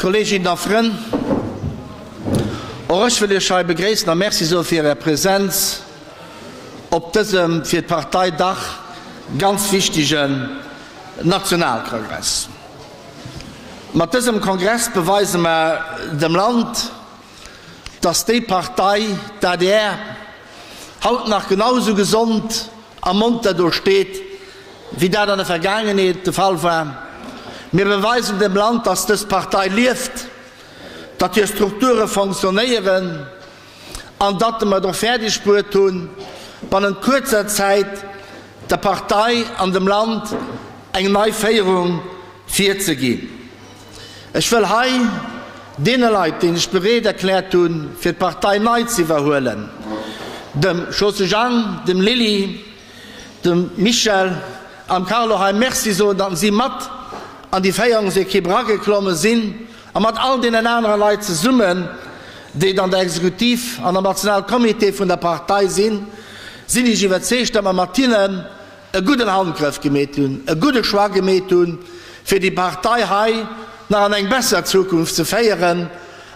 Kolleeginnen a Frënn, och ech wëll Iech hei begréissen a Merci soe fir Är Präsenz op dësem fir d'Partei dach ganz wichtegen Nationalkongress. Mat dësem Kongress beweise mer dem Land, datt déi Partei, d'ADR, haut nach genau esou gesond a monter do steet, wéi dat an der Vergaangenheet de Fall war. Mir beweisen dem Land, datt dës Partei lieft, datt hir Strukture fonctionnéieren an datt mer et och fäerdeg bruet hunn, bannent kuerzer Zäit der Partei an dem Land eng nei Féierung virzeginn. Ech wëll hei deene Leit, déi sech bereet erkläert hunn, fir d'Partei nei ze iwwerhuelen, dem Josy Jang, dem Lily, dem Michel am Carlo hei Merci soen, datt si mat an déi Féierungsekipp erageklomme sinn a mat all deenen anere Leit zesummen, déi et an der Exekutiv an am Nationalcomité vun der Partei sinn, sinn ech iwwerzeegt, datt mer mat hinnen e gudden Handgrëff gemeet hunn, e gudde Choix gemeet hunn, fir déi Partei hei nach an eng besser Zukunft ze féieren,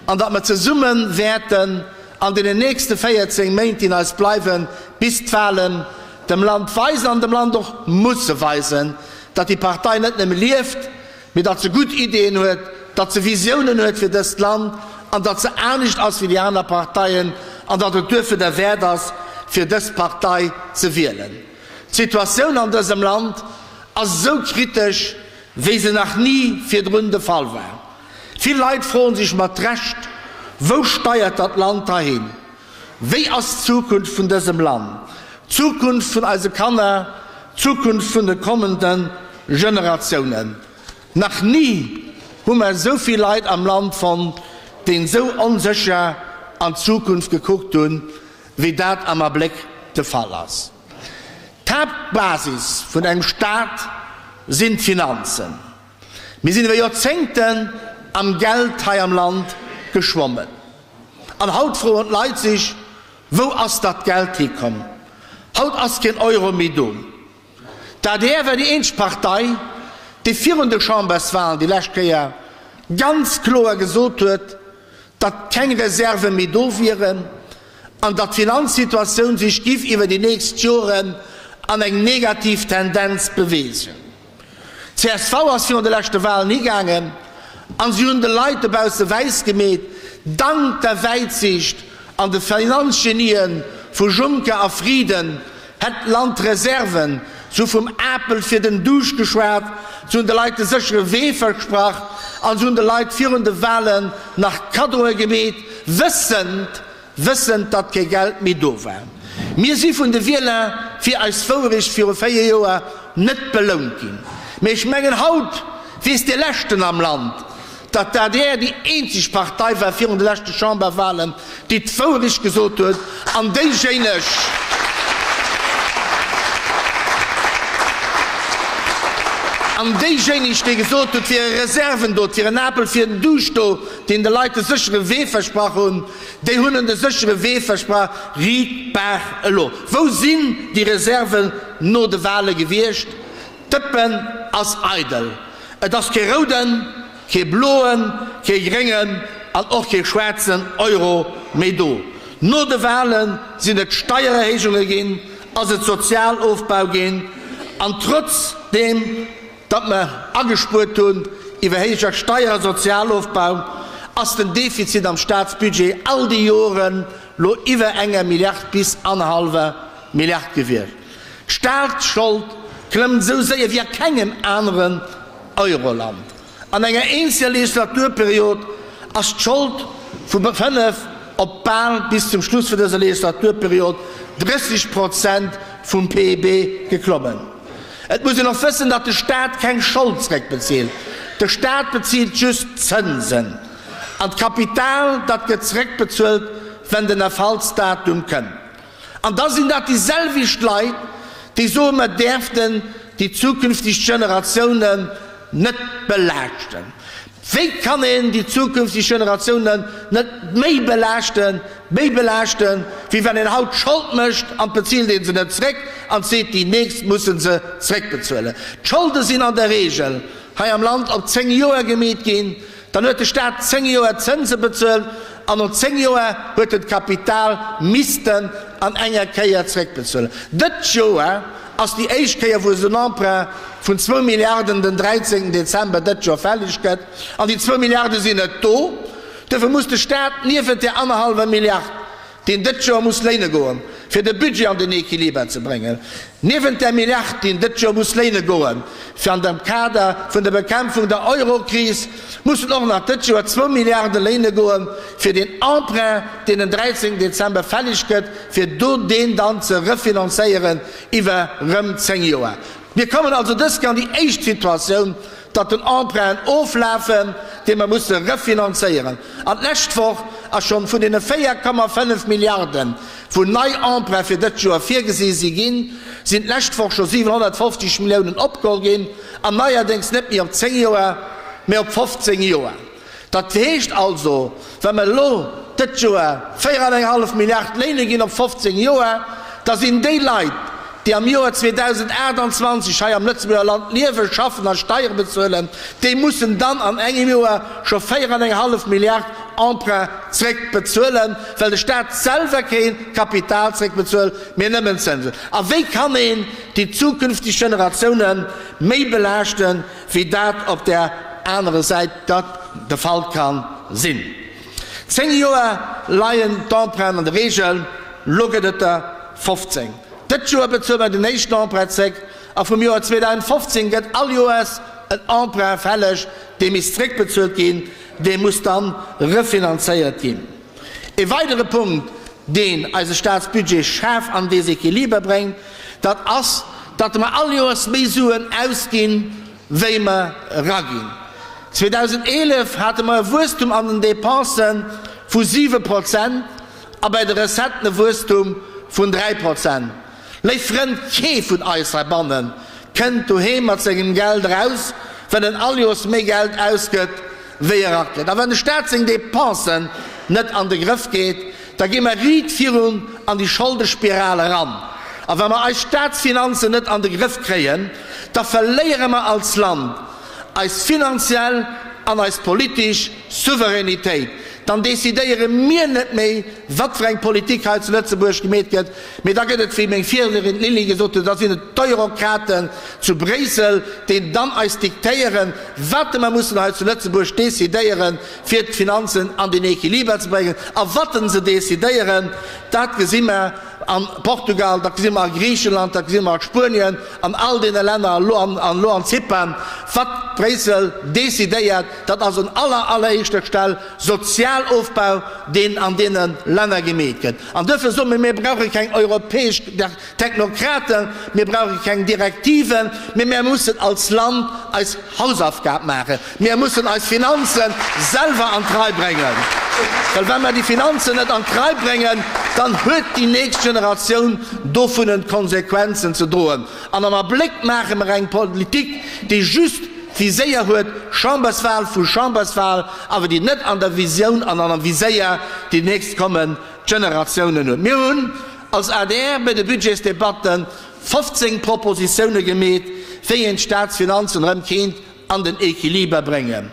an datt mer zesumme wäerten an deenen nächste 14 Méint, déi eis bleiwen bis d'Wahlen, dem Land weisen an dem Land och musse weisen, datt déi Partei net nëmme lieft, mee datt se gutt Ideeën huet, datt se Visiounen huet fir dëst Land an datt se anescht ass wéi déi aner Parteien an datt et duerfir derwäert ass, fir dës Partei ze wielen. D'Situatioun an dësem Land ass esou kritesch, wéi se nach ni virdrun de Fall war. Vill Leit froen sech mat Recht, Wou steiert dat Land heihin? Wéi ass d'Zukunft vun dësem Land, d'Zukunft vun eise Kanner, d'Zukunft vun de kommende Generatiounen? Nach ni hu mer esou vill Leit am Land fonnt, déi esou onsécher an d'Zukunft gekuckt hunn, wéi dat am Abléck de Fall ass. D'Haaptbasis vun engem Staat sinn d'Finanzen. Mir sinn iwwer Joerzéngten am Geld hei am Land geschwommen. An haut froen d'Leit sech, Wou ass dat Geld hikomm? Haut ass keen Euro méi do. D'adr war déi eenzeg Partei, déi virun de Chamberswalen déi lescht Kéier ganz kloer gesot huet, datt keng Reserve méi do wieren an datt d'Finanzsituatioun sech giff iwwer déi nächst Joren an eng negativ Tendenz beweegen. Csv ass virun de leschte Walen higaangen an si hunn de Leit dobausse wäiss gemeet, dank der Wäitsiicht an de Finanzgenië vu Juncker a Frieden hätt d'Land Reserven, se hu vum Apel fir den Duuscht geschwat, se hunn de Leit de séchere Wee versprach an se hunn de Leit virun de Walen nach Kaddoe gemeet, wëssend, Wëssend, datt kee Geld méi do war. Mir si vun de Wieler fir eis Wourecht viru 4 Joer net belount ginn. Mee ech mengen, haut weess dee Leschten am Land, datt d'ADR déi eenzeg Partei war virun de leschte Chamberwahlen, déi d'Wourecht gesot huet an déijéineg, an déijéineg, déi gesot huet, et wiere Reserven do, et wier en Apel fir den Duuscht do, deen de Leit de séchere Wee versprach hunn. Déi hunn en de séchere Wee versprach, riit d'Baach elo. Wou sinn déi Reserven no de Wahle gewiescht? D'Dëppen ass eidel. Et ass kee rouden, kee bloen, kee gréngen an och kee schwaarzen Euro méi do. No de Wahle sinn et Steiererhéijunge ginn, ass et Sozialofbau ginn an trotzdeem, Datt mer agespuert hunn iwwer héijer Steier a Sozialofbau, ass den Defizit am Staatsbudget all déi Joren lo iwwer enger Milliard bis annerhallwer Milliard gewiescht. D'Staatsschold klëmmt esou séier wéi a kengem aneren Euroland. An enger eenzeger Legislaturperiod ass d'Schold vu 5 op bal bis zum Schluss vun dëser Legislaturperiod 30 Prozent vum PIB geklommen. Et muss een och wëssen, datt de Staat keng Schold zréckbezilt. De Staat bezilt just d'Zënsen an d'Kapital, dat gëtt zréckbezuelt, wenn den Erfallsdatum kënnt. An da sinn dat déi selwecht Leit, déi soen, mer däerften déi zukünfteg Generatiounen net belaaschten. Wéi kann een déi zukünfteg Generatiounen net méi belaaschten, méi belaaschten, wéi wann een haut Schold mécht an d'bezilt ee se net zréck an seet, déi nächst musse se zréckbezuelen. D'Scholde sinn an der Regel hei am Land op 10 Joer gemeet ginn. Dann huet de Staat 10 Joer Zënse bezuelt an no 10 Joer huet en d'Kapital missten an enger Kéier zréckbezuelen. Dëtt Joer ass déi éischt Kéier, wou esou en Emprunt vun zwou Milliarden den 13 Dezember dëtt Joer fälleg gëtt. An déi zwou Milliarde sinn net do. Duerfir muss de Staat niewent där annerhallwer Milliard, deen dëtt Joer muss léine goen, fir de Budget an den Equiliber ze bréngen, niewent där Milliard, déi en dëtt Joer muss léine goen, fir an dem Kader vun der Bekämpfung der Eurokris, muss en och nach dëtt Joer zwou Milliarde léine goen, fir deen Emprunt, deen den 13 Dezember fällig gëtt, fir do deen dann ze refinanzéieren iwwer rëm 10 Joer. Mir kommen also dës Kéier an déi éischt Situatioun, datt den Emprunt oflafen, dee mer musse refinanzéieren. An d'lescht Woch ass schonn vun deene 4,5 Milliarden, wou nei Emprunts fir dëst Joer virgesi si ginn, sinn d'lescht Woch scho 750 Milliounen opgeholl ginn, an neierdéngs net méi op 10 Joer, mä op 15 Joer. Dat heescht also, wa mer elo dëtt Joer 4 an eng hallef Milliard léine ginn op 15 Joer, da sinn déi Leit, déi am Joer 2028 hei am Lëtzebuerger Land liewen, schaffen a Steiere bezuelen, déi mussen dann an engem Joer scho 4 an eng hallef Milliard Emprunt zréckbezuelen, well de Staat selwer kee Kapital zréckbezuelt, mee nëmmen Zënsen. A wéi kann een déi zukünfteg Generatioune méi belaaschten, wéi dat op där anere Säit dat de Fall ka sinn. 10 Joer leien d'Emprunten an der Reegel, lo gëtt et der 15. Dëtt Joer bezuele mer den éischten Emprunt zréck a vum Joer 2015 gëtt all Joers en Emprunt fälleg, dee misst zréckbezuelt ginn, dee muss dann refinanzéiert ginn. E weidere Punkt, deen eise Staatsbudget schaarf an Desequiliber bréngt, dat ass, datt mer all Joers méi Suen ausginn, wéi mer eraginn. 2011 hate mer e Wuesstum an den Dépensen vu 7 Prozent a bei de Recetten e Wuesstum vun 3 Prozent. Léif Frënn, kee vun eis heibanne kënnt doheem mat sengem Geld eraus, well en all Joers méi Geld ausgëtt, wéi erakritt. A wann de Staat seng Dépensen net an de Grëff geet, da gi mer riit virun an déi Scholdespiral eran. A wa mer eis Staatsfinanzen net an de Grëff kréien, da verléiere mer als Land eis finanziell an eis politesch Souveränitéit. Dann decidéiere mir net méi, wat fir eng Politik hei zu Lëtzebuerg gemeet gëtt, mee da gëtt et, wéi meng Virriednerin d'Lily gesot huet, da sinn et d'Eurokraten zu Bréissel, déi dann eis diktéieren, wat mer mussen hei zu Lëtzebuerg decidéieren, fir d'Finanzen an den Equiliber ze bréngen. A wat se decidéieren, dat gesi mer a Portugal, dat gesi mer a Griichenland, dat gesi mer a Spuenien, an all deene Länner, elo an elo an Zypern. Wat Bréissel decidéiert, dat ass un aller alleréischter Stell Sozialofbau, deen an deene Länner gemeet gëtt. An duerfir soe mir, Mir brauche keng europäesch Technokraten, mir brauche keng Direktiven, mee mir mussen als Land eis Hausaufgab maachen. Mir mussen eis Finanze selwer an d'Rei bréngen, well wa mer déi Finanzen net an d'Rei bréngen, dann huet déi nächst Generatioun dovunnen d'Konsequenzen ze droen. An am Abléck maache mer eng Politik, déi just d'Viséier huet, Chamberswahl vu Chamberswahl, awer déi net an der Visioun an am Viséier déi nächst kommend Generatiounen huet. Mir hunn als adr bei de Budgetsdebatte 15 Propositioune gemeet, wéi een d'Staatsfinanzen erëm kéint an den Equiliber bréngen.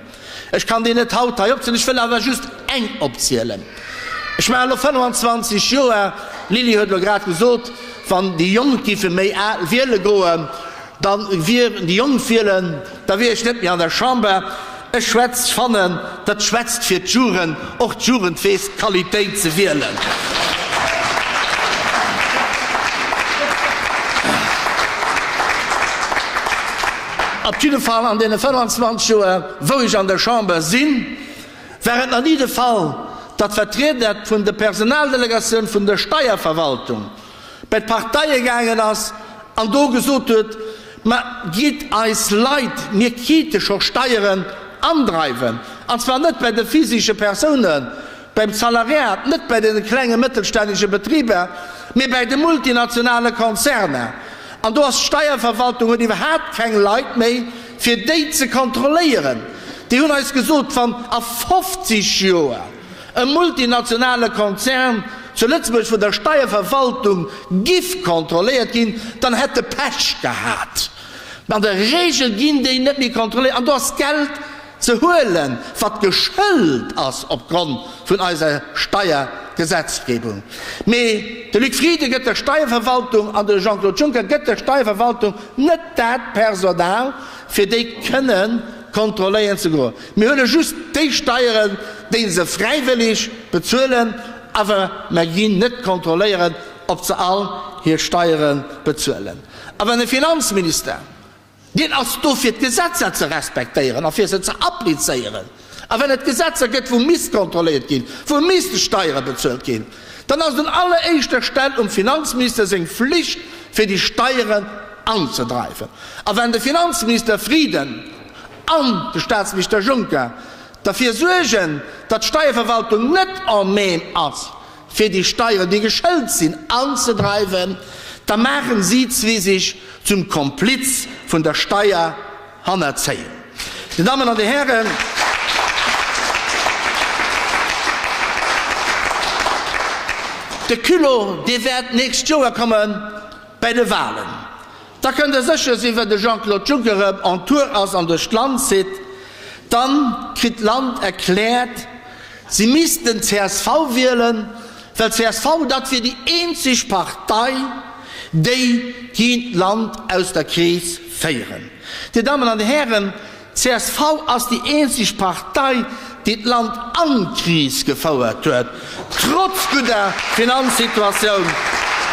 Ech kann déi net haut hei opzielen, ech wëll awer just eng opzielen. Ech maachen elo 25 Joer, d'Lily huet elo grad gesot, wann déi Jonk géife méi al wiele goen, da wier déi Jonk wielen, da wier ech net méi an der Chamber. Ech schwätz, fannen, dat schwätzt fir d'Jugend, och d'Jugend weess d'Qualitéit ze wielen. Op jidde Fall an deene 25 Joer, wou ech an der Chamber sinn, war et nach ni de Fall, datt Vertrieder vun der Personaldelegatioun vun der Steierverwaltung bei d'Parteie gaangen ass an do gesot huet, Ma gitt eis Leit, mir kiite scho Steieren andreiwen, an zwar net bei de physische Persounen, beim Salariat, net bei de klenge mëttelstännege Betriber, mee bei de multinationale Konzerner. An do ass d'Steierverwaltung huet iwwerhaapt keng Leit méi, fir déi ze kontrolléieren. Déi hunn eis gesot, wann a 50 Joer e multinationale Konzern zu Lëtzebuerg vun der Steierverwaltung giff kontrolléiert ginn, dann hätt e Pech gehat. An der Regel ginn déi net méi kontrolléiert an do ass Geld. ze huelen, wat geschëlt ass opgrond vun eiser Steiergesetzgebung. Mee de Luc Frieden gëtt der Steierverwaltung an de Jean-Claude Juncker gëtt der Steierverwaltung net dat Personal, fir déi kënne kontrolléieren ze goen. Mir huele just déi Steieren, déi se fräiwëllig bezuelen, awer mer ginn net kontrolléieren, ob se all hir Steiere bezuelen. A wann e Finanzminister, deen ass do fir d'Gesetzer ze respektéieren a fir se ze applizéieren, a wann et Gesetzer gëtt, wou misst kontrolléiert ginn, wou misste Steiere bezuelt ginn, dann ass et un alleréischter Stell um Finanzminister seng Flicht, fir déi Steieren anzedreiwen. A wann de Finanzminister Frieden an de Staatsminister Juncker derfir suergen, datt d'Steierverwaltung net en même ass, fir déi Steieren, déi geschëlt sinn, anzedreiwen, da maachen si zwee sech zum Kompliz vun der Steierhannerzéiung. Dir Dammen an Dir Hären, de Culot, dee wäert d'nächst Joer komme bäi de Wahlen. Da kënnt Der sécher sinn, wann de Jean-Claude Juncker erëm en Tour ass an duerch d'Land zitt, dann kritt d'Land erkläert, si missten csv wielen, well csv, dat wier déi eenzeg Partei, déi kinnt d'Land aus der Kris féieren. Dir Dammen an Dir Hären, Csv ass déi eenzeg Partei, déi d'Land an d'Kris gefouert huet. Trotz gudder Finanzsituatioun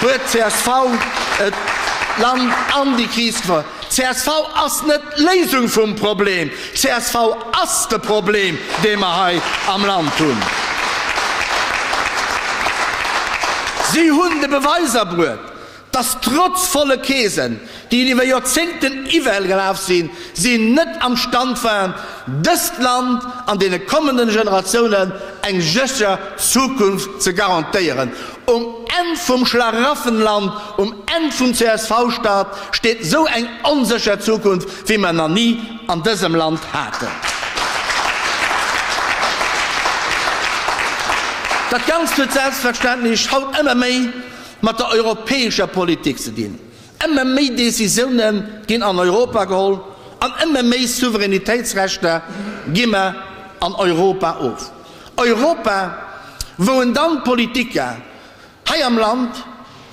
huet csv d'Land an déi Kris gefouert. Csv ass net d'Léisung vum Problem, csv ass de Problem, dee mer hei am Land hunn. Si hunn de Beweis erbruet, dass trotz volle Keesen, déi iwwer Joerzéngten iwwergelaf sinn, si net am Stand waren, dëst Land an deene kommenden Generatiounen eng sécher Zukunft ze garantéieren. Um Enn vum Schlaraffenland, um Enn vum CSV-Staat steet esou eng onsécher Zukunft, wéi mer nach ni an dësem Land haten. Dat Ganzt huet selbstverständlech haut ëmmer méi mat der europäescher Politik ze dinn. Ëmmer méi Décisioune ginn an Europa geholl an ëmmer méi Souveränitéitsrechter gi mer an Europa of. Europa, wou en dann d'Politiker hei am Land,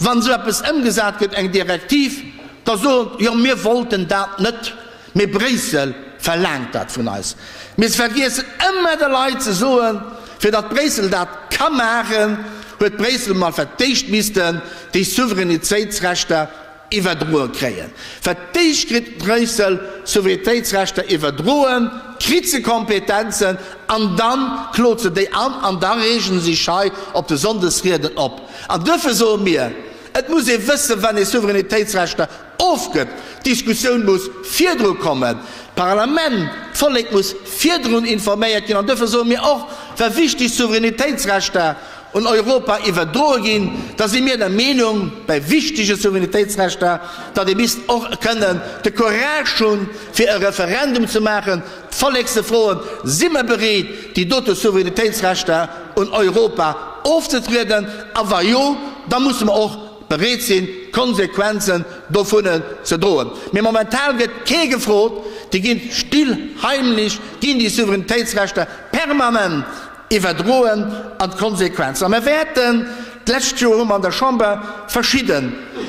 wann esou eppes ëmgesat gëtt, eng Direktiv, da soen, jo mir wollten dat net, Mee Bréissel verlaangt dat vun eis. Mee se vergiessen ëmmer de Leit ze soen, fir datt Bréissel dat ka maachen, huet Bréissel emol fir d'éischt missten déi Souveränitéitsrechter iwwerdroe kréien. Fir d'éischt kritt Bréissel Souveränitéitsrechter iwwerdroen, kritt se Kompetenzen an dann klot se déi an an da reegen se sech hei op de Sonndesrieden op. An duerfir soe mir, et muss ee wëssen, wann ee Souveränitéitsrechter Ofgëtt. D'Diskussioun muss virdru kommen. D'Parlament, d'Vollek muss virdrun informéiert ginn. An duerfir soe mir och, wa wichteg Souveränitéitsrechter un Europa iwwerdroe ginn, da si mir der Meenung, bei wichtege Souveränitéitsrechter, datt ee misst och kënnen de Courage hunn, fir e Referendum ze maachen, d'Vollek ze froen, Si mer bereet, déi dote Souveränitéitsrechter un Europa ofzetrieden? A wa jo, da musse mer och bereet sinn, d'Konsequenzen dovunner ze droen. Mee momentan gëtt kee gefrot, déi ginn still heimlich, ginn déi Souveränitéitsrechter permanent iwwerdroen an d'Konsequenzen. A mir wäerten, d'lescht Joer hu mer an der Chamber verschidde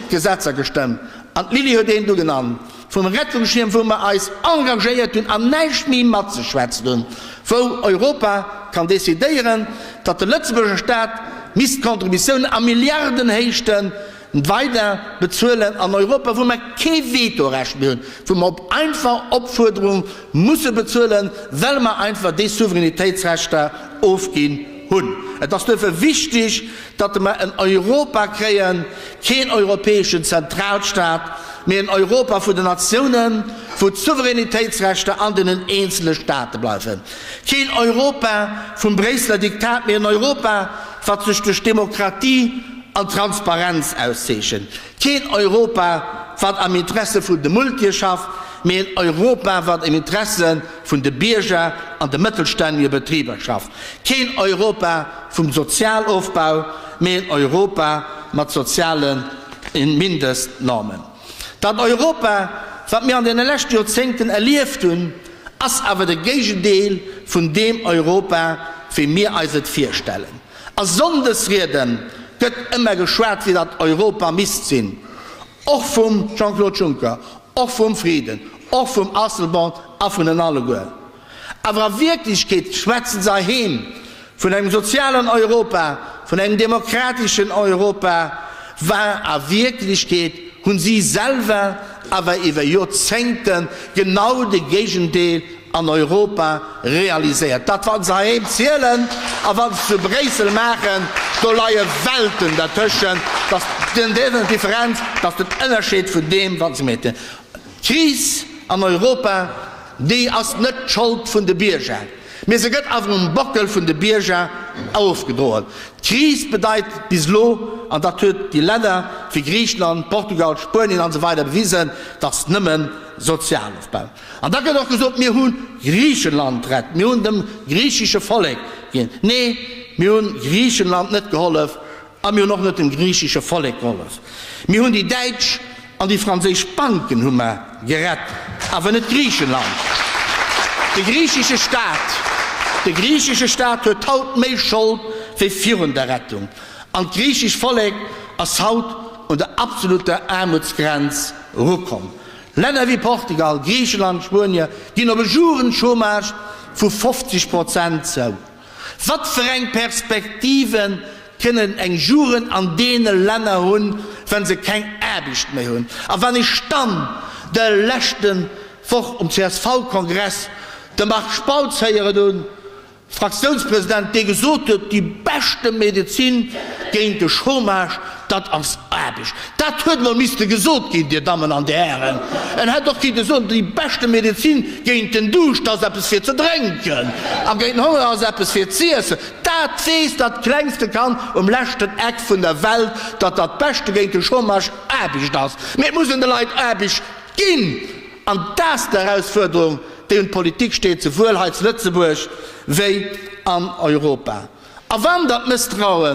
Gesetzer gestëmmt, an d'Lydie huet eent ugenannt, vum Rettungsschierm, wou mer eis engagéiert hunn an näischt méi matzeschwätzen hunn, wou Europa kann decidéieren, datt de Lëtzebuerger Staat misst Contributiounen a Milliardenhéichte weider bezuelen an Europa, wou mer kee Vetorecht méi hunn, wou mer op einfach Opfuerderung musse bezuelen, well mer einfach déi Souveränitéitsrechter ofginn hunn. Et ass duerfir wichtig, datt mer en Europa kréien, keen europäeschen Zentralstaat, mee en Europa vun den Natiounen, wou d'Souveränitéitsrechter an deenen eenzele Staate bleiwen. Keen Europa vum Bréisseler Diktat, mee en Europa, wat sech duerch Demokratie an Transparenz auszeechent. Keen Europa, wat am Interesse vun de Multië schafft, mee en Europa, wat am Interesse vun de Bierger an de mëttelstännege Betriber schafft. Keen Europa vum Sozialofbau, mee en Europa mat soziale Mindestnormen. Dat Europa, wat mir an deene leschte Joerzéngten erlieft hunn. ass awer de Géigendeel vun deem Europa, wéi mir eis et virstellen. A Sonndesriede gëtt ëmmer geschwat, wéi dat Europa misst sinn, och vum Jean-Claude Juncker, och vum Frieden, och vum Asselborn a vun en alleguer. Awer a Wierklechkeet schwätzen se heiheem vun engem sozialen Europa, vun engem demokrateschen Europa, war a Wierklechkeet hunn si selwer awer iwwer Joerzéngte genau de Géigendeel an Europa realiséiert. Dat wat se heiheem zielen a wat se zu Bréissel maachen, do leie Welten dertëschent. Dat ass d'Differenz, dat ass den Ënnerscheed vun deem wat se meten. D'Kris an Europa, déi ass net d'Schold vun de Bierger, mee se gëtt awer um Bockel vun de Bierger erofgedroen. D'Kris bedeit bis elo, an dat huet déi Länner wéi Griicheland, Portugal, Spuenien an esou weider bewisen, dass nëmme Sozialofbau. An da gëtt och gesot, mir hu Griichenland rett, mir hunn dem griichesche Vollek ginn. Nee, mir hunn Griichenland net gehollef a mir hunn och net dem griichesche Vollek gehollef. Mir hunn déi däitsch An déi franséisch Banken hu mer gerett, awer net Griichenland. De griichesche Staat, de griichesche Staat huet haut méi Schold wéi virun der Rettung. An d'griichesch Vollek ass haut un der absoluter Aarmutsgrenz erukomm. Länner wéi Portugal, Griichenland, Spuenie ginn op e Jugendchômage vu 50 Prozent zou. Wat fir eng Perspektive kënnen eng Jugend an deene Länner hunn, wa se keng Aarbecht méi hunn? A wann ech dann de leschte Woch um CSV-Kongress de Marc Spautz héieren hunn, Fraktiounspresident, dee gesot huet, déi beschte Medezin géint de Chômage, dat ass Aarbecht. Dat huet emol misste gesot ginn, Dir Dammen an Dir Hären. En hätt och kinnte soen, déi beschte Medezin géint den Duuscht ass eppes fir ze drénken a géint den Honger ass eppes fir z'iessen. Dat weess dat klengste Kand um leschten Eck vun der Welt, datt dat Beschte géint de Chômage Aarbecht ass. Mee et muss een de Leit Aarbecht ginn. An dat ass d'Erausfuerderung, déi un d'Politik steet, souwuel hei zu Lëtzebuerg wéi an Europa. A wann dat Mësstraue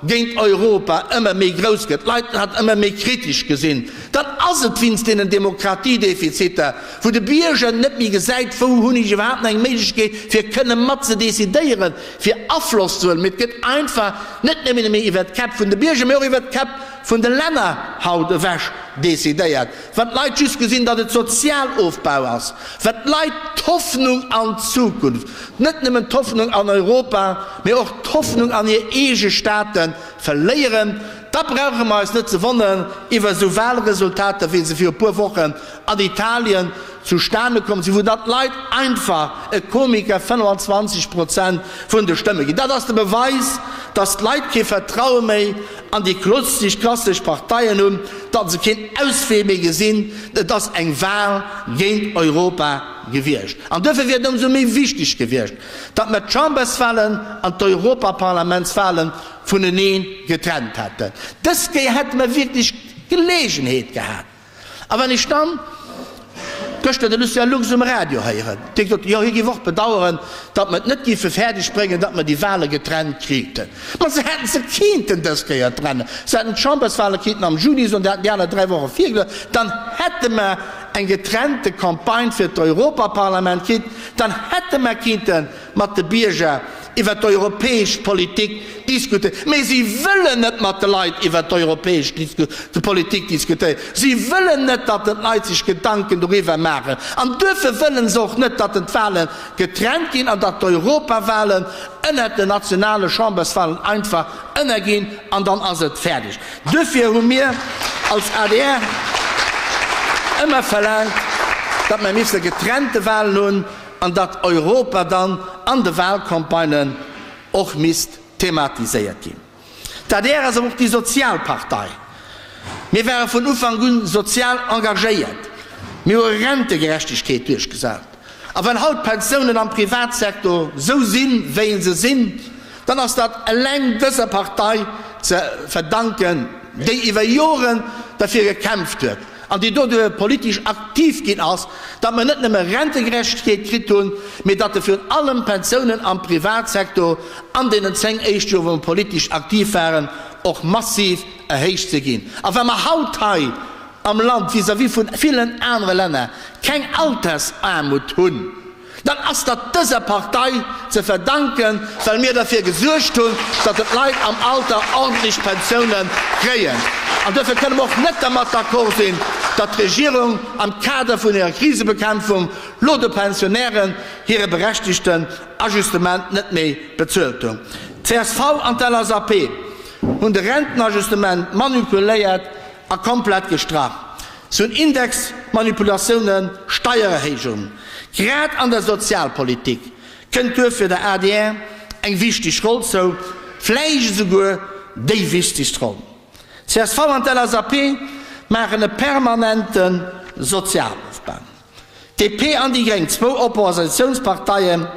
géint Europa ëmmer méi grouss gëtt, d'Leit dat ëmmer méi kritesch gesinn, dann ass et wéinst deenen Demokratiedefiziter, wou de Bierger net méi gesäit, wou hunn ech iwwerhaapt nach eng Méiglechkeet, fir kënne mat ze decidéieren, fir Afloss ze huelen. Mee et gëtt einfach net nëmme méi iwwert d'Käpp vun de Bierger, mee och iwwert d'Käpp vun de Länner haut ewech decidéiert. Wann d'Leit just gesinn, datt et Sozialofbau ass, wann d'Leit d'Hoffnung an d'Zukunft, net nëmmen d'Hoffnung an Europa, mee och d'Hoffnung an hir eege Staate verléieren, da brauche mer eis net ze wonnen iwwer esou Wahlresultater, wéi se viru puer Wochen an Italien zustane komm sinn, wou dann d'Leit einfach e Komiker 25 Prozent vun de Stëmme ginn. Dat ass de Beweis, datt d'Leit kee Vertraue méi an déi klassesch Parteien hunn, datt se keen Auswee méi gesinn. Et ass eng Wahl géint Europa gewiescht. An duerfir wier et ëmsou méi wichteg gewiescht, datt mer d'Chamberswahlen an d'Europaparlamentswahlen vunenee getrennt hätten. Dës Kéier hätte mer wierklech d'Geleegenheet gehat. A wann ech dann gëschter de Lucien Lux um Radio héieren, dee gesot huet, jo hie géif och bedauern, datt mer et net géife fäerdeg bréngen, datt mer déi Wahle getrennt kriten. Ma se hätten se kinnten dës Kéier trennen, se hätten d'Chamberswahle kinnten am Juni soen, déi hätten déi aner 3 Woche virgeluecht, dann hätte mer eng getrennte Campagne fir d'Europaparlament kritt, dann hätte mer kinnte mat de Bierger iwwer d'europäesch Politik diskutéieren. Mee si wëllen net mat de Leit iwwer d'europäesch Politik diskutéieren. Si wëllen net, datt den d'Leit sech Gedanken doriwwer maachen. An duerfir wëllen se och net, datt den d'Wahle getrennt ginn an datt d'Europawahlen ënnert den nationale Chamberswahlen einfach ënnerginn an dann ass et fäerdeg. Duerfir hu mir als adr ëmmer verlaangt, datt mer misse getrennte Wahlen hunn, An datt Europa dann an de Wahlcampagnen och misst thematiséiert ginn. D'adr ass awer och déi sozial Partei. Mir ware vun Ufank un sozial engagéiert. Mir hu Rentegerechtegkeet duerchgesat. A wann haut d'Pensiounen am Privatsektor sou sinn, wéi se sinn, dann ass dat eleng dëser Partei ze verdanken, déi iwwer Joren derfir gekämpft huet. an déi doduerch politesch aktiv ginn ass, datt mer net nëmme Rentegerechtegkeet kritt hunn, mee datt e virun allem d'Pensiounen am Privatsektor an deenen 10 éischte Joer, wou mer politesch aktiv waren, och massiv erhéicht si ginn. A wa mer haut hei am Land vis-à-vis vu villen anere Länner keng Altersaarmut hunn, Dann ass dat dëser Partei ze verdanken, well mir derfir gesuergt hunn, datt d'Leit am Alter ordentlech Pensiounen kréien. An duerfir kënne mer och net dermat d'accord sinn, datt d'Regierung am Kader vun hirer Krisebekämpfung lo de Pensionären hire berechtigten Ajustement net méi bezuelt hunn. D'CSV an d'LSAP hunn de Rentenajustement manipuléiert a komplett gestrach. Se hunn Indexmanipulatiounen, Steiererhéijungen. Grad an der Sozialpolitik kënnt duerfir der adr eng wichteg Roll zou, vläicht esouguer déi wichtegst Roll. Csv an d'LSAP maachen e permanente Sozialofbau. D'DP an déi Gréng, zwou Oppositiounsparteien,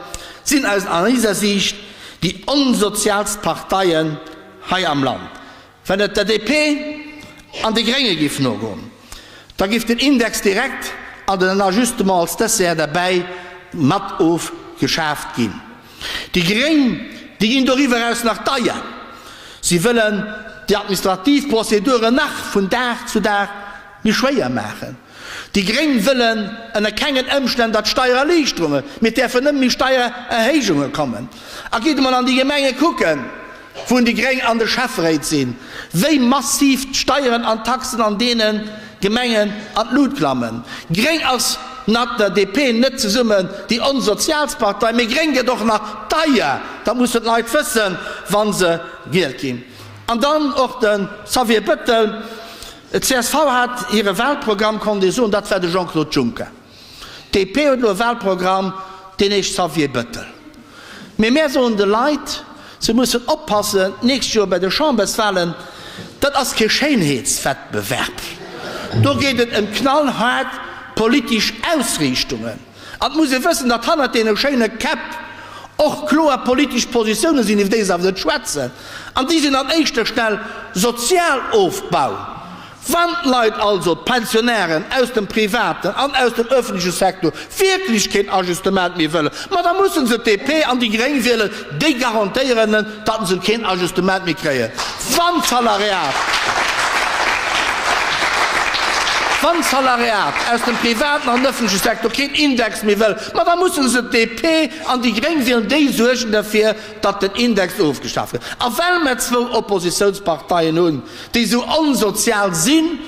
sinn aus eiser Siicht déi onsoziaalst Parteien hei am Land. Wann et der DP an de Grénge giff nogoen, da giff den Index direkt an den Ajustement als Dessert derbäi mat ofgeschaaft ginn. Déi Gréng, déi ginn doriwwer eraus nach deier. Si wëllen déi administrativ Prozeduren nach vun Dag zu Dag méi schwéier maachen. Déi Gréng wëllen ënner kengen Ëmstänn, datt Steiererliichterunge, mee et däerfen nëmme méi Steiererhéijunge kommen. A gitt emol an déi Gemenge kucken, wou déi Gréng an de Schäfferéit sinn, wéi massiv d'Steieren an d'Taxen an deene Gemengen an d'Lut klammen. Gréng ass mat der DP net zesummen déi onsoziaalst Partei, mee gréng gëtt och nach deier, dat mussen d'Leit wëssen, wa se gielt ginn. An dann och de Xavier Bettel. D'CSV hat hire Wahlprogramm, konnt ee soen, dat war de Jean-Claude Juncker. D'DP huet elo e Wahlprogramm, deen heescht Xavier Bettel. Mee mär soen de Leit, se mussen oppassen d'nächst Joer bei de Chamberswahlen, dat ass kee Schéinheetswettbewerb, do geet et ëm knallhaart politesch Ausriichtungen. An et muss ee wëssen, datt hannert deene schéine Käpp och kloer politesch Positiounen sinn, iwwer déi se awer net schwätzen. An déi sinn an éischter Stell Sozialofbau. Wann d'Leit also, d'Pensionnairen aus dem privaten an aus dem öffentleche Sektor, wierklech keen Ajustement méi wëllen, ma da musse se d'DP an déi Gréng wielen, déi garantéieren en, datt se keen Ajustement méi kréien, wann d'Salariat, wann d'Salariat aus dem privaten an öffentleche Sektor keen Index méi wëll, ma da musse se d'DP an déi Gréng wielen, déi suergen derfir, datt den Index ofgeschaf gëtt. A well mer zwou Oppositiounsparteien hunn, déi esou onsozial sinn,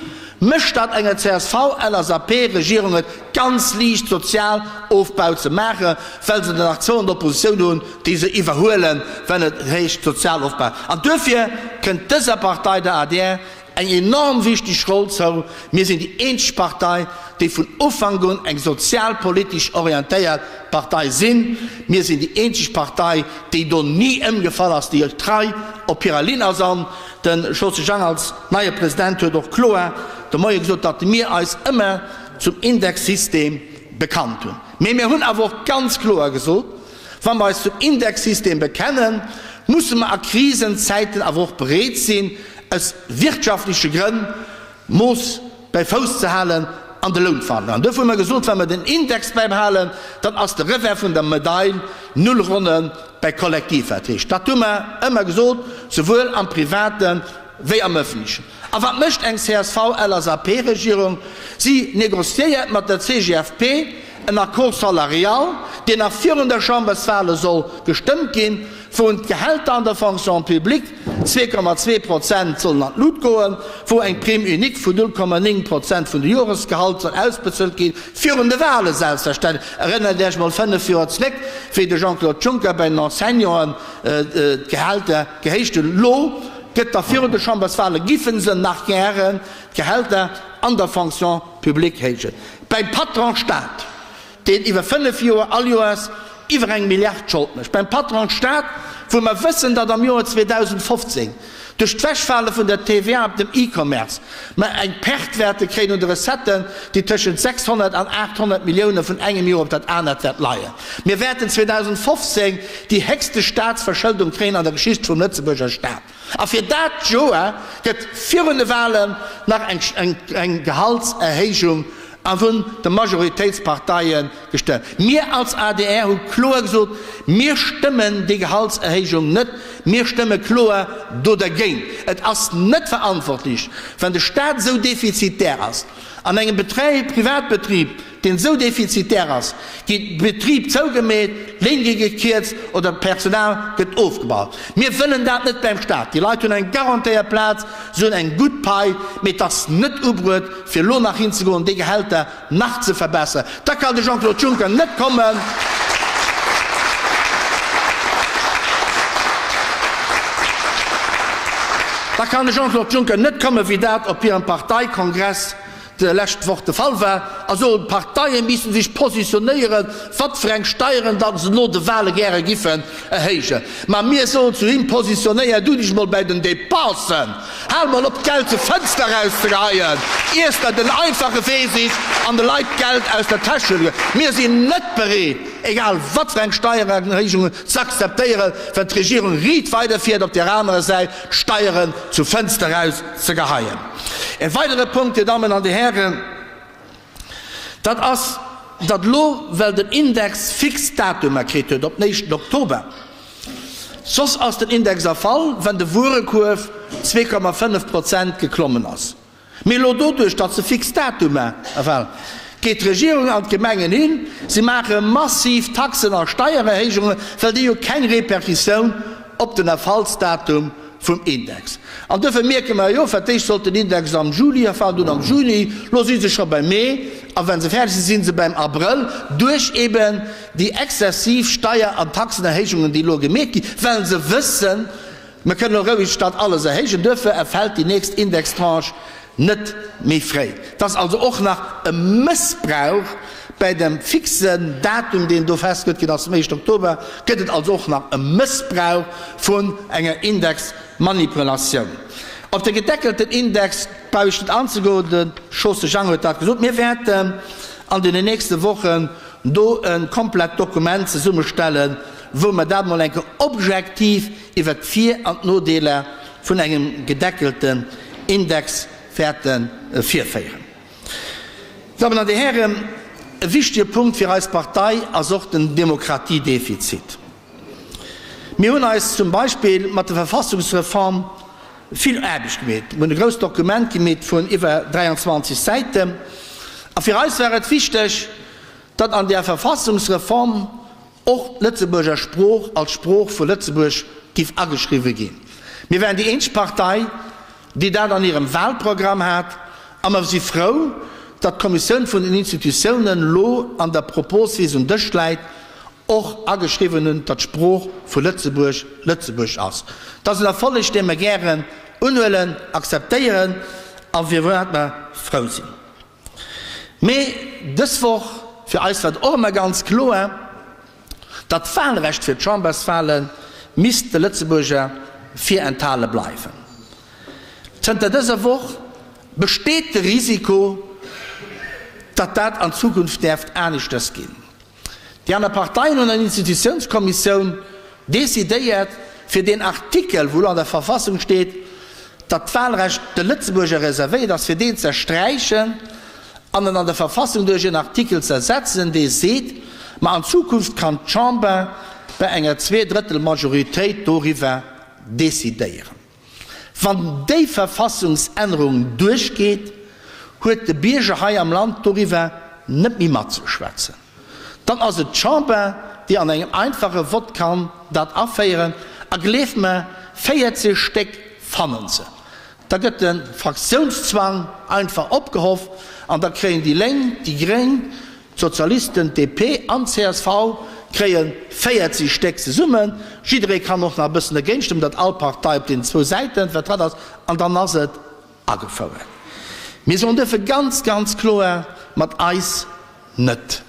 mécht dat enger CSV-LSAP-Regierung et ganz liicht Sozialofbau ze maachen, well se der nach zwou an der Oppositioun hunn, déi se iwwerhuelen, wenn et heescht Sozialofbau. An duerfir kënnt dëser Partei, der adr, eng enorm wichteg Roll zou. Mir sinn déi eenzeg Partei, déi vun Ufank un eng sozialpolitesch orientéiert Partei sinn. Mir sinn déi eenzeg Partei, déi do ni ëmgefall ass, déi trei op hirer Linn ass. An de Josy Jang als neie President huet och kloer de Moie gesot, datt mir eis ëmmer zum Indexsystem bekannt hunn. Mee mir hunn awer och ganz kloer gesot, Wa mer eis zum Indexsystem bekennen, musse mer a Krisenzäiten awer och bereet sinn, aus wirtschaftleche Grënn Mooss bäi Fouss ze halen an de Lounverhandlungen. An duerfir hu mer gesot, wa mer den Index bäibehalen, dann ass de Revers vun der Medail null Ronne bäi Kollektivverträg. Dat hu mer ëmmer gesot, souwuel am Private wéi am Öffentlechen. A wat mécht eng CSV-LSAP-Regierung? Si négociéiert mat der CGFP en Accord salarial, deen nach virun der Chamberswale soll gestëmmt ginn, wou d'Gehälter an der Fonction publique 2,2 Prozent sollen an d'Lut goen, wou eng Prime unique vun 0,9 Prozent vun de Joresgehalt soll ausbezuelt ginn, virun de Wale selbstverständlech. Erënnert Iech mol 5 Joer zréck, wéi de Jean-Claude Juncker bei den Enseignanten d'Gehälter gehéicht hunn. Elo gëtt da virun de Chamberswale, giffen se nach gären d'Gehälter an der Fonction publique héijen. Beim Patron Staat, deen iwwer 5 Joer all Joers iwwer eng Milliard Schold mécht, beim Patron Staat, wou mer wëssen, datt am Joer 2015 duerch d'Wechfale vun der TVA op dem E-Commerce mer eng Perte wäerte kréien un de Recetten, déi tëschent 600 an 800 Millioune vun engem Joer op dat anert wäert leien. Mir wäerten 2015 déi héchste Staatsverschëldung kréien an der Geschicht vum Lëtzebuerger Staat. A fir dat Joer gëtt virun de Wahlen nach eng Gehaltserhéijung a vun de Majoritéitsparteie gestëmmt. Mir als adr hu kloer gesot, Mir stëmmen déi Gehaltserhéijung net, mir stëmme kloer do dergéint. Et ass net verantwortlech, wann de Staat esou defizitär ass an engem Privatbetrib. deen esou defizitär ass, ginn d'Betrib zougemeet, d'Léin gi gekierzt oder d'Personal gëtt ofgebaut. Mir wëllen dat net beim Staat. Déi Leit hunn eng garantéiert Plaz, se hunn eng gutt Pai, mee et ass net ubruet, fir elo nach hinzegoen, déi Gehälter nach ze verbesseren. Da kann de Jean-Claude Juncker net kommen. Da kann de Jean-Claude Juncker net kommen, wéi dat op hirem Parteikongress d'lescht Woch de Fall war, a soen, d'Parteie missten sech positionéieren, wat fir eng Steieren datt se no de Wahle gäre giffen erhéijen. Ma mir soen zu him, Positionéier du dech mol bäi den Dépensen! Hal mol op d'Geld zur Fënster erauszegeheien, iers der den einfache Wee sichs an de Leit d'Geld aus der Täsch huele. Mir sinn net bereet, egal wat fir eng Steiererhéijungen ze akzeptéieren, well d'Regierung riit weiderfiert op där anerer Säit d'Steieren zur Fënster eraus ze geheien. E weidere Punkt, Dir Dammen an Dir Hären, dat ass, datt elo, well den Index fix Datumer kritt huet op den éischten Oktober, Soss ass den Index erfall, wenn de Wuerekuerf 2,5 Prozent geklommen ass. Mee elo doduerch, datt se fix Datumer erfalen, geet d'Regierung an d'Gemengen hin, si maache massiv Taxen a Steiererhéijungen, well déi hu keng Repercussioun op den Erfallsdatum vum Index. An duerfir mierke mer jo, fir d'éischt sollt den Index am Juli erfalen, dunn am Juni, elo si se scho beim Mee, a wa se fäerdeg sinn, si se beim Abrëll, duerch eben déi exzessiv Steier an Taxenerhéijungen, déi elo gemeet ginn, well se wëssen, mer kënnen elo roueg dat alles erhéijen, duerfir erfält déi nächst Indextranche net méi fréi. Et ass also och nach e Mëssbrauch bäi dem fixen Datum, deen do festgeluet ginn ass, dem éischten Oktober, gëtt et also och nach e Mëssbrauch vun enger Indexmanipulatioun. Op de gedeckelten Index brauch ech net anzegoen, de Chausse Jang huet dat gesot. Mir wäerten an den nächste Wochen do e komplett Dokument zesummestellen, wou mer dat emol eng Kéier objektiv iwwert d'Vir an d'Nodeeler vun engem gedeckelten Index wäerte virféieren. Dammen an Dir Hären, e wichtige Punkt fir eis Partei ass och den Demokratiedefizit. Mir hunn eis zum Beispill mat der Verfassungsreform vill Aarbecht gemeet. Mir hunn e grousst Dokument gemeet vun iwwer 23 Säiten. A fir eis war et wichteg, datt an där Verfassungsreform och d'Lëtzebuerger Sprooch als Sprooch vu Lëtzebuerg giff ageschriwwe ginn. Mir waren déi eenzeg Partei, déi dat an hirem Wahlprogramm hat, a mer si frou, datt d'Kommissioun vun den Institutiounen elo an der Propos, wéi se um Dësch läit, och ageschriwwen hunn, datt d'Sprooch vu Lëtzebuerg Lëtzebuergesch ass. Dat ass en Erfolleg, dee mer gären unhuelen, akzeptéieren a firwat mer frou sinn. Mee dës Woch, fir eis war et och ëmmer ganz kloer, datt d'Wahlrecht fir d'Chamberswahle misst de Lëtzebuerger virenthale bleiwen. Zënter dëser Woch besteet de Risiko, datt dat an Zukunft däerft aneschters ginn. Déi aner Parteien hunn an der Institutiounskommissioun decidéiert, fir deen Artikel, wou elo an der Verfassung steet, datt d'Wahlrecht de Lëtzebuerger reservéiert ass, fir deen ze sträichen an en an der Verfassung duerch en Artikel ze ersetzen, dee seet, ma an Zukunft kann d'Chamber bei enger Zweedrëttelmajoritéit doriwwer decidéieren. Wann déi Verfassungsännerung duerchgeet, huet de Bierger hei am Land doriwwer net méi matzeschwätzen. Dann ass et d'Chamber, déi an engem einfache Vott kann dat aféieren. A gleeft mer, 40 Stéck fannen se. Da gëtt de Fraktiounszwang einfach opgehoff an da kréien déi Lénk, déi Gréng, D'Sozialisten, d'DP an d'CSV kréie 40 Stéck zesummen. Jidderee kann och nach e bëssen dergéint stëmmen, datt all Partei op deenen zwou Säite vertratt ass, an dann ass et agefouert. Mir soen duerfir ganz, ganz kloer, mat eis net.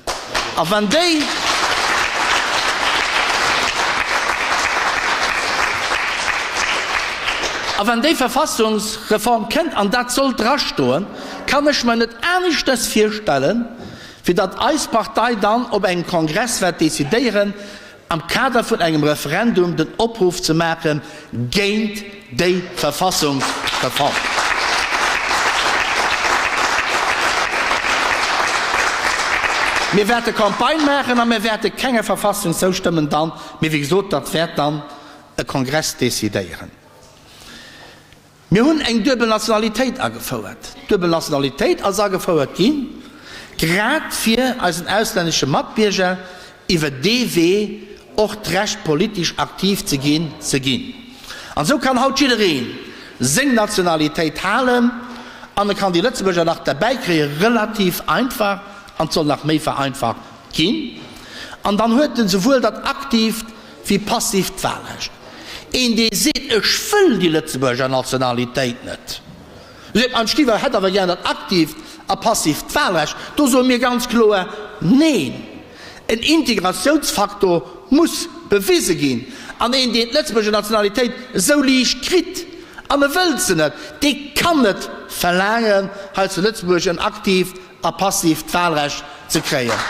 A wann déi. A wann déi Verfassungsreform kënnt, an dat soll drastoen, kann ech mer net aneschters virstellen, wéi datt eis Partei dann op engem Kongress wäert decidéieren, am Kader vun engem Referendum den Opruff ze maache géint déi Verfassungsreform. Mir wäerte Campagne maachen a mir wäerte kenger Verfassung zoustëmmen dann, mee wéi gesot, dat wäert dann e Kongress decidéieren. Mir hunn eng duebel Nationalitéit agefouert. D'duebel Nationalitéit ass agefouert ginn. Grad fir eisen auslännesche Matbierger iwwer dee Wee och d'Recht politesch aktiv ze ginn, ze ginn. An esou kann haut jidderee seng Nationalitéit halen an e kann déi Lëtzebuerger nach derbäi kréie relativ einfach, an et soll nach méi vereinfacht ginn. An dann huet en souwuel dat aktiivt wéi passiivt Wahlrecht. Een dee seet, ech wëll déi Lëtzebuerger Nationalitéit net, Seet Anne Stiver hätt awer gär dat aktiivt a passiivt Wahlrecht. Do soe mir ganz kloer Neen. En Integratiounsfaktor muss bewise ginn. An een, deen d'Lëtzebuerger Nationalitéit esou liicht kritt an e wëllt se net, dee kann net verlaangen, hei zu Lëtzebuerg en aktiivt a passiivt Wahlrecht ze kréien.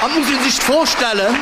An et muss ee sech d'Fro stellen,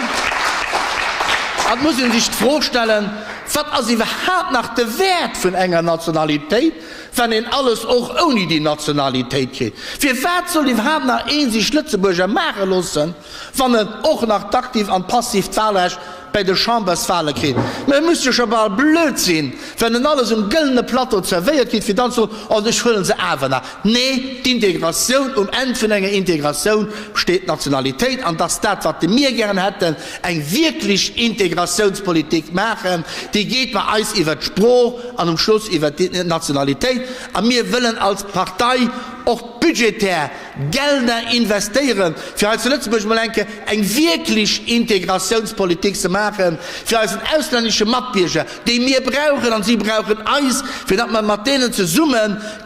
an et muss ee sech d'Fro stellen, Wat ass iwwerhaapt nach de Wäert vun enger Nationalitéit, wann een alles och ouni déi Nationalitéit kritt? Firwat soll iwwerhaapt nach ee sech Lëtzebuerger maache loossen, wann en och nach d'aktiivt an d'passiivt Wahlrecht bäi de Chamberswahle kritt. Mä et muss jo scho bal blöd sinn, wenn en alles um gëllene Plateau zerwéiert kritt, fir dann ze soen, oh ech huelen se awer nach. Nee, d'Integratioun, um Enn vun enger Integratioun steet d'Nationalitéit an dass dat, wat mir gären hätten, eng wierklech Integratiounspolitik maachen, déi geet bei eis iwwert d'Sprooch an um Schluss iwwert d'Nationalitéit. A mir wëllen als Partei och budgetär Gelder investéieren, fir hei zu Lëtzebuerg emol eng Kéier eng wierklech Integratiounspolitik ze maachen, fir eisen auslännesche Matbierger, déi mir brauchen an si brauchen eis, fir datt mer mat deenen zesumme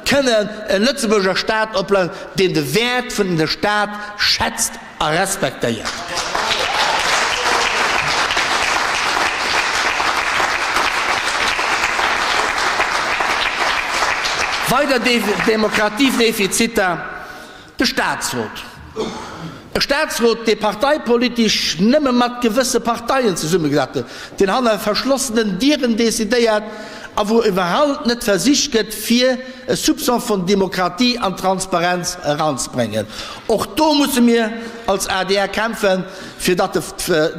kënnen e Lëtzebuerger Stat opbauen, deen de Wäert vun de Stat schätzt a respektéiert. Weider Demokratiedefiziter, De Staatsrot. E Staatsrot, dee parteipolitesch nëmme mat gewësse Parteien zesummegesat gëtt, deen hanner verschlossenen Dieren decidéiert a wou iwwerhaupt net versicht gëtt, fir e Soupçon vun Demokratie an Transparenz eranzebréngen. Och do musse mir als adr kämpfen, fir datt de,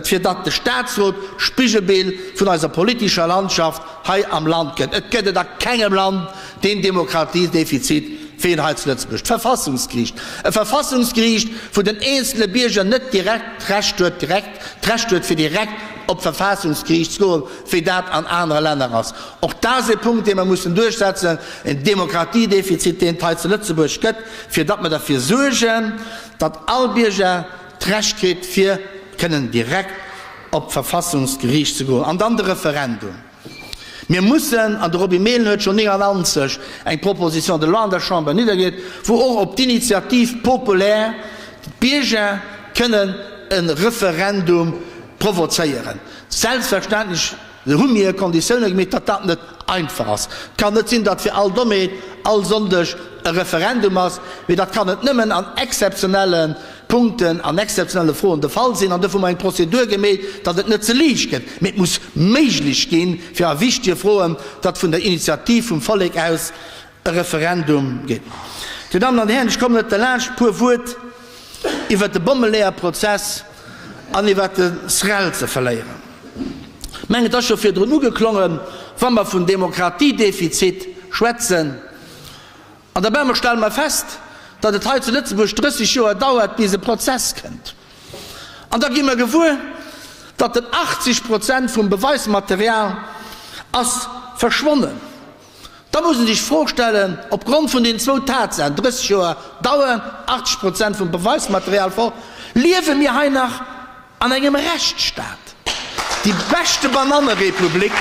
fir datt de Staatsrot Spigelbild vun eiser politescher Landschaft hei am Land gëtt. Et gëtt et a kengem Land deen Demokratiedefizit wéi en hei zu Lëtzebuerg. D'Verfassungsgeriicht, e Verfassungsgeriicht, wou den eenzele Bierger net direkt d'Recht huet, direkt d'Recht huet, fir direkt op d'Verfassungsgeriicht ze goen, wéi dat an anere Länner ass. Och dat ass e Punkt, dee mer mussen duerchsetzen, en Demokratiedefizit, deen et hei zu Lëtzebuerg gëtt, fir datt mer derfir suergen, datt all Bierger d'Recht kritt, fir kënnen direkt op d'Verfassungsgeriicht ze goen. An dann de Referendum. Mir mussen, an de Roby Mehlen huet schonn 99 eng Proposition de loi an der Chamber niddergeet, wou och op d'Initiative populaire d'Bierger kënnen e Referendum provozéieren. Selbstverständlech hu mir Konditioune gemeet, datt dat net einfach ass. Et kann net sinn, datt fir all Dommheet all Sonndeg e Referendum ass, mee dat kann et nëmmen an exzeptionelle Punkten, an exzeptionelle Froen de Fall sinn. An dofir hu mer eng Prozedur gemeet, datt et net ze liicht gëtt, mee et muss méiglech ginn, fir a wichtege Froen, datt vun der Initiativ vum Vollek aus e Referendum geet. Dir Dammen an Dir Hären, ech kommen net derlaanscht, e puer Wuert iwwert de Bommeleeërprozess an iwwert de SREL ze verléieren. Ech mengen, et ass scho virdrun ugeklongen, wa mer vun Demokratiedefizit schwätzen, an derbäi mer stelle mer fest, datt et hei zu Lëtzebuerg 30 Joer dauert, bis e Prozess kënnt. An da gi mer gewuer, datt den 80 Prozent vum Beweismaterial ass verschwonnen. Da muss ee sech d'Fro stellen, op Grond vun deenen zwou Tatsaachen, 30 Joer Dauer, 80 Prozent vum Beweismaterial fort, liewe mir hei nach an engem Rechtsstaat? Déi beschte Banannerepublik,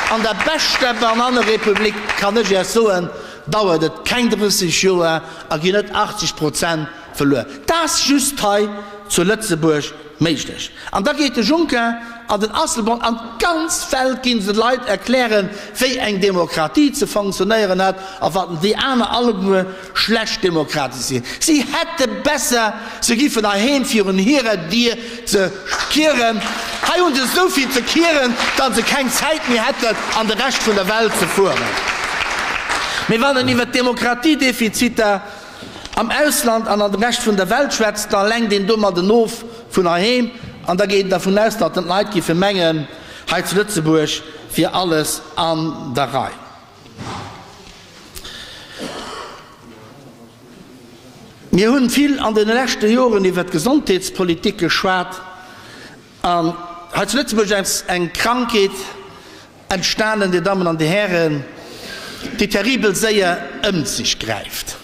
an der beschter Banannerepublik, kann ech Iech soen, dauert et keng 30 Joer a ginn net 80 Prozent verluer. Dat ass just hei zu Lëtzebuerg méiglech. An da geet de Juncker an den Asselborn an d'ganz Welt ginn se de Leit erklären, wéi eng Demokratie ze fonctionnéieren hätt a wat déi aner alleguer schlecht Demokrate sinn. Si hätte besser, se giffen heiheem virun hirer Dier ze kieren. Hei hu se esou vill ze kieren, datt se keng Zäit méi hätten, an de Rescht vun der Welt ze fueren. Mee wann en iwwer d'Demokratiedefiziter am Ausland an an dem Rescht vun der Welt schwätzt, da lenkt een domadden of vun heiheem an da geet een dervun aus, datt den d'Leit giffe mengen, hei zu Lëtzebuerg wier alles an der Rei. Mir hunn vill an deene leschte Joren iwwert d'Gesondheetspolitik geschwat an hei zu Lëtzebuerg ass eng Krankheet entstanen, Dir Dammen an Dir Hären, déi terribel séier ëmt sech gräift.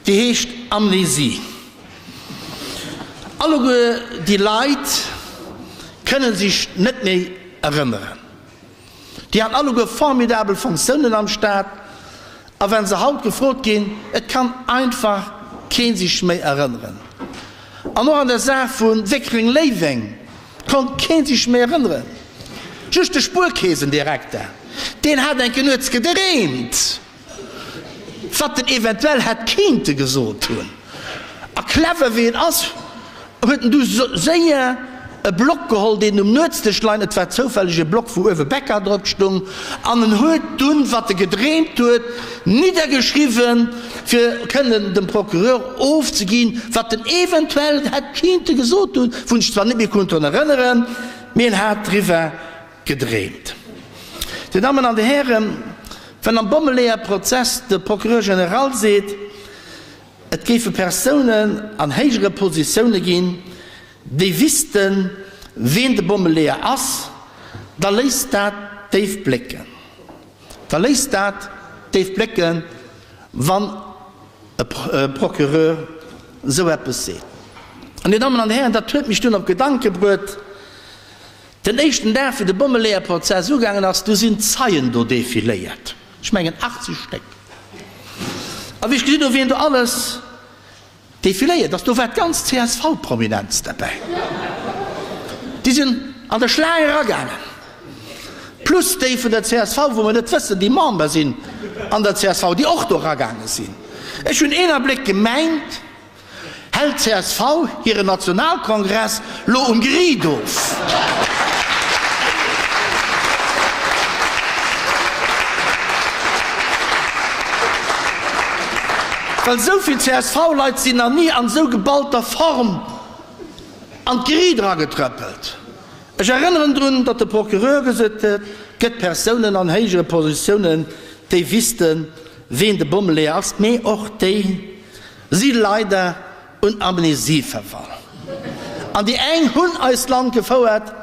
Déi heescht Amnesie. Alleguer déi Leit kënne sech net méi erënneren. Déi haten alleguer formidabel Fonctiounen am Staat, a wa se haut gefrot ginn, et kann einfach kee sech méi erënneren. An och an der Saach vu Wéckreng-Léiweng konnt kee sech méi erënneren. Just de Spuerkeesendirekter, deen hat enke nuets gedreemt. Wat en eventuell hätt kéinte gesot hunn. A clever wéi en ass, huet en du séier e Block geholl, deen um Nuetsdësch lein, et war zoufälleg e Block, wou uewe Bäcker drop stung, an en huet dunn, wat e gedreemt huet, niddergeschriwwen, fir kënnen dem Procureur ofzeginn, wat en eventuell hätt kéinte gesot hunn, wou en sech zwar net méi konnt drun erënneren, mee en hat driwwer Gedreemt. Dir Dammen an Dir Hären, wann am Bommeleeër-Prozess de Procureur général seet, et géife Persounen an héijere Positioune ginn, déi wissten, ween de Bommeleeër ass, da léisst dat déif blécken. Da léisst dat déif blécken, wann e Procureur esou eppes seet. An, Dir Dammen an Dir Hären, dat huet mech dunn op Gedanke bruet, Den éischten Dag, wéi de Bommeleeërprozess ugaangen ass, du sinn d'Zeien do defiléiert, ech mengen 80 Stéck. A wéi ech gesinn hu wien do alles defiléiert ass, do war d'ganz CSV-Prominenz derbäi. Déi sinn an der Schlaang eragaangen, plus déi vun der csv, wou mer net wëssen, déi Member sinn an der csv, déi och do eragaange sinn. Ech hunn een Abléck gemengt, Hält csv hiren Nationalkongress lo um Geriit of? Well esou vill CSV-Leit sinn nach ni an esou geballter Form an d'Geriit eragetrëppelt. Ech erënneren drun, datt de Procureur gesot huet, et gëtt Persounen an héijere Positiounen, déi wissten, ween de Bommeleeër ass, mee och déi, Si leider un Amnesie verfall. An déi eng hunn eist Land gefouert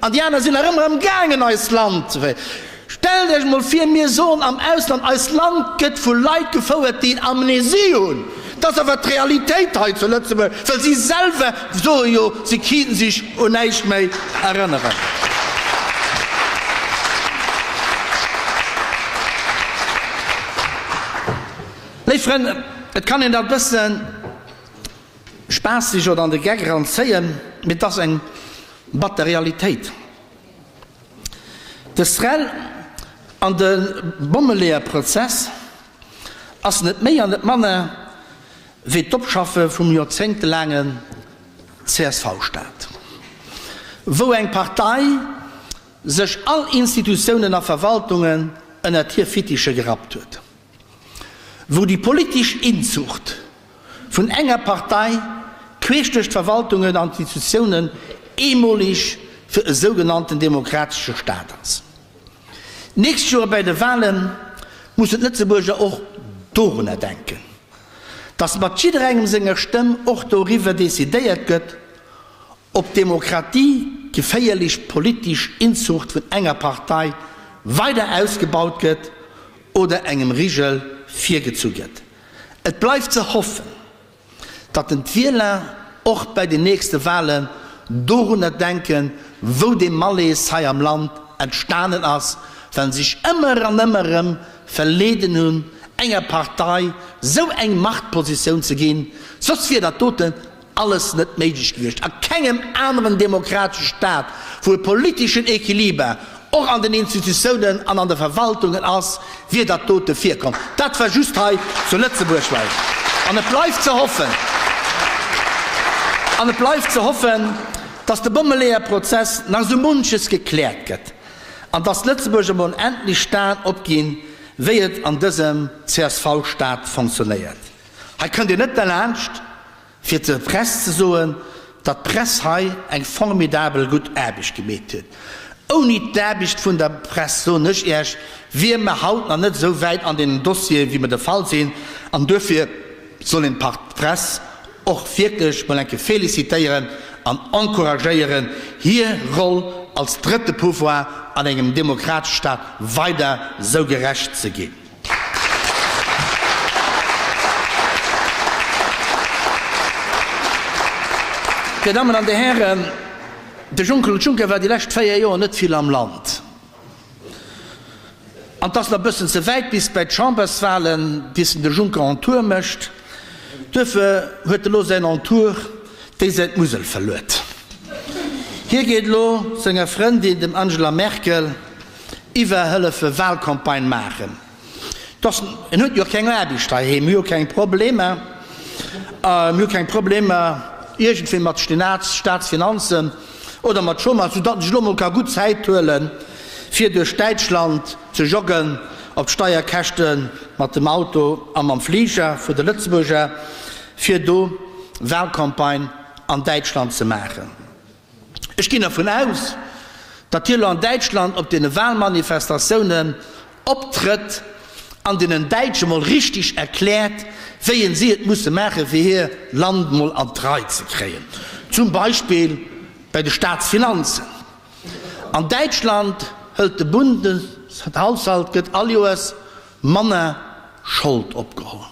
an déi aner sinn nach ëmmer am gaangen eist Land ze féieren. Stellt Iech emol vir, mir soen am Ausland, eist Land gëtt vu Leit gefouert, déi Amnesie hunn. Dat ass awer d'Realitéit hei zu Lëtzebuerg, well si selwer soe jo, si kinnten sech un näischt méi erënneren. Léif Frënn, et kann een dat bësse spaasseg oder an de Geck eran zéien, mee et ass eng batter Realitéit. De SREL an de Bommeleeërprozess ass net méi an net manner wéi d'Opschaffe vum joerzéngtelaangen CSV-Staat, wou eng Partei sech all Institutiounen a Verwaltungen ënnert hir Fittiche gerappt huet. wou déi politesch Inzucht vun enger Partei queesch duerch d'Verwaltungen an d'Institutiounen eemoleg fir e sougenannten demokratesche Staat ass. D'nächst Joer bäi de Wale mussen d'Lëtzebuerger och dorunner denken, datt mat jidderengem senger Stëmm och doriwwer decidéiert gëtt, Ob d'Demokratie, geféierlech politesch Inzucht vun enger Partei, weider ausgebaut gëtt oder engem Rigel virgezu gëtt. Et bleift ze hoffen, datt den d'Wieler och bäi den nächste Walen dorunner denken, wou dee Malaise hei am Land entstanen ass, well sech ëmmer an ëmmer erëm verleeden hunn, enger Partei sou eng Machtpositioun ze ginn, soss wier dat doten Alles net méiglech gewiescht a kengem aneren demokratesche Staat, wou e politeschen Equiliber och an den Institutiounen an an de Verwaltungen ass, wier dat dote virkomm. Dat war just hei zu Lëtzebuerg well. An et bleift ze hoffen, an et bleift ze hoffen, dass de Bommeleeërprozess nach esou munches gekläert gëtt an dass d'Lëtzebuerger emol endlech d'Aen opginn, wéi et an dësem CSV-Staat fonctionnéiert. Hei kënnt Dir net derlaanscht, fir zur Press ze soen, datt d'Press hei eng formidabel gutt Aarbecht gemeet huet. Ouni d'Aarbecht vun der Press, soen ech Iech, wier mer haut nach net esou wäit an deenen Dossieren, wéi mer de Fall sinn. An duerfir. soll een d'Press och wierklech mol eng Kéier félicitéieren an encouragéieren, hir Roll als drëtte Pouvoir an engem demokratesche Staat weider sou gerecht ze ginn. Dir Dammen an Dir Hären, de Jean-Claude Juncker war déi lescht 4 Joer net vill am Land. An 't ass nach e bëssen ze wäit bis bei d'Chamberswahlen, bis en de Juncker en Tour mécht. Duerfir huet elo säin en Tour déi Säit d'Musel verluet. Hie geet elo senger Frëndin, dem Angela Merkel, iwwer hëllefe Wahlcampagne maachen. Dass, en huet jo keng Aarbecht heiheem, mir hu keng Problemer, mir hu keng Problemer iergendwéi mat Staatsfinanzen oder mat Chômage, soudatt en sech elo mol ka gutt Zäit huelen, fir duerch Däitschland ze joggen, op d'Steierkäschte mat dem Auto a mam Fliger vu de Lëtzebuerger, fir do Wahlcampagne an Däitschland ze maachen. Ech ginn dervun aus, datt hie lo an Däitschland op deene Wahlmanifestatiounen optrëtt an deenen Däitsche mol richtig erkläert, wéi en si et musse maachen, fir hir Land mol an d'Rei ze kréien, zum Beispill bei de Staatsfinanzen. An Däitschland hëlt de Bundeshaushalt, gëtt all Joers manner Schold opgeholl.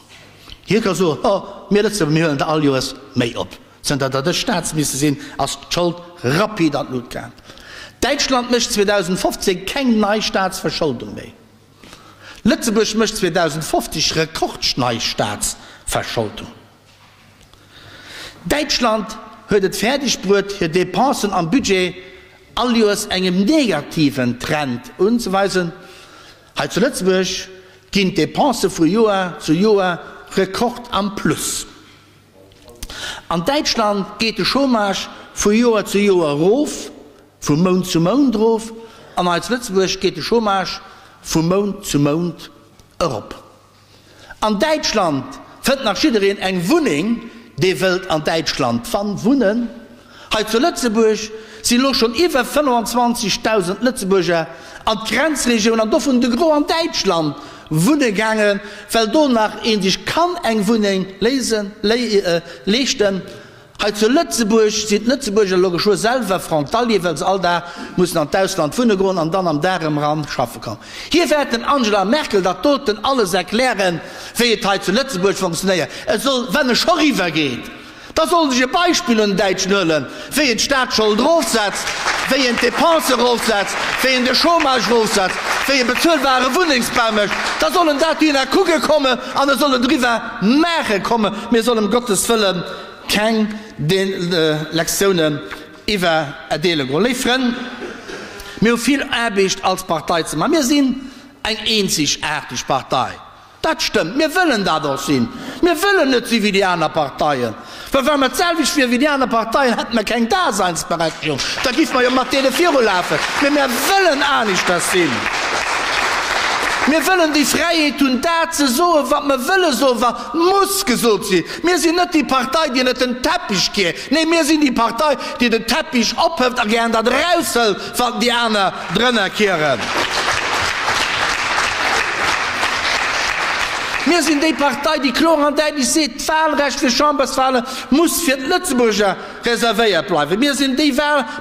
Hie ka soen, Oh, mir Lëtzebuerger, mir huelen der all Joers méi op. Zënter datt ech Staatsminister sinn, ass d'Schold rapid an d'Lut gaang. Däitschland mécht 2015 keng nei Staatsverscholdung méi. Lëtzebuerg mécht 2050 Rekordnei Staatsverscholdung. Däitschland huet et fäerdeg bruet, hir Dépensen am Budget all Joers engem negativen Trend unzeweisen. Hei zu Lëtzebuerg ginn d'Dépense vu Joer zu Joer Rekord am Plus. An Däitschland geet de Chômage vu Joer zu Joer erof, vu Mount zu Mount erof, an hei zu Lëtzebuerg geet de Chômage vu Mount zu Mount erop. An Däitschland fënnt nach jiddereen eng Wunneng, dee wëllt an Däitschland wunnen. Hei zu Lëtzebuerg sinn elo schonn iwwer 25.000 Lëtzebuerger an d'Grenzregioun, an dovun de Gros an Däitschland, wunne gaangen, well do nach ee sech kann eng Wunneng leeschten. Hei zu Lëtzebuerg sinn d'Lëtzebuerger elo geschwë selwer Frontalier, well se all Dag mussen an d'Ausland wunne goen an dann am Dag erëm eran schaffe kommen. Hie wäert dem Angela Merkel dat doten alles erklären, wéi et hei zu Lëtzebuerg funktionéiert. Et soll, wann e scho riwwer geet, Da soll sech e Beispill un den Däitschen huelen, wéi en d'Staatsschold erofsetzt, wéi en d'Dépense erofsetzt, wéi en de Chômage erofsetzt, wéi e bezuelbare Wunnengsbau mécht. Da soll en dat dohinner kucke kommen an e soll et eriwwer maache kommen. Mir sollen ëm Gottes Wëlle keng Lektiounen iwwer erdeele goen. Léif Frënn, mir hu vill Aarbecht als Partei ze maachen. Mir sinn eng eenzegaarteg Partei. Dat stëmmt, mir wëllen dat och sinn. Mir wëllen net si wéi déi aner Parteien, well wa mer d'selwecht wiere wéi déi aner Parteien, hätte mer keng Daseinsberechtigung, da giffe mer jo mat deene virulafen. Mee mir wëllen aneschters sinn. Mir wëllen déi Fräiheet hunn, dat ze soen, wat mer wëlle soen, wat muss gesot sinn. Mir sinn net déi Partei, déi ënnert den Teppich kiert. Nee, mir sinn déi Partei, déi den Teppich ophëlt a gären dat eraushëlt, wat déi aner drënner kieren. Mir sinn déi Partei, déi kloer an däitlech seet, D'Wahlrecht fir Chamberswahle muss fir d'Lëtzebuerger reservéiert bleiwen. Mir sinn déi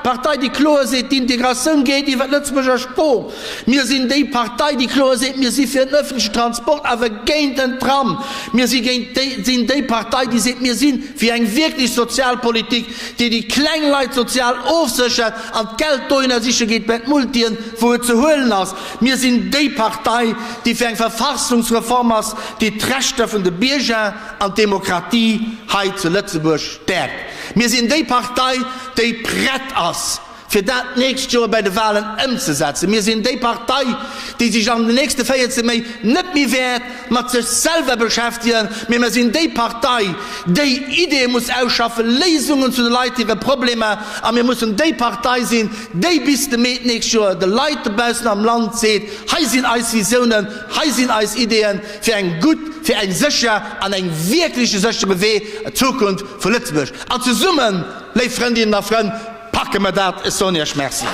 Partei, déi kloer seet, D'Integratioun geet iwwer d'Lëtzebuerger Sprooch. Mir sinn déi Partei, déi kloer seet, Mir si fir den öffentlichen Transport, awer géint den Tram. Mir si géint déi, sinn déi Partei, déi seet, Mir si fir eng wierklech Sozialpolitik, déi déi kleng Leit sozial ofséchert an d'Geld dohinner siche geet bei d'Multien, wou et ze huelen ass. Mir sinn déi Partei, déi fir eng Verfassungsreform ass, déi d'Rechter vun de Bierger an d'Demokratie hei zu Lëtzebuerg stäerkt. Mir sinn déi Partei, déi prett ass, fir dat d'nächst Joer bei de Wahlen ëmzesetzen. Mir sinn déi Partei, déi sech an den nächste 14 Méint net méi wäert mat sech selwer beschäftegen, mee mer sinn déi Partei, déi Ideeë muss ausschaffen, Léisungen zu de Leit hire Problemer, a mir mussen déi Partei sinn, déi bis de Mee d'nächst Joer de Leit dobaussen am Land seet, Hei sinn eis Visiounen, hei sinn eis Ideeën fir eng gutt, fir eng sécher an eng wierkleche séchere Wee Zukunft vu Lëtzebuerg. An zesummen, léif Frëndinnen a Frënn, Packe mer dat, ech soen Iech Merci.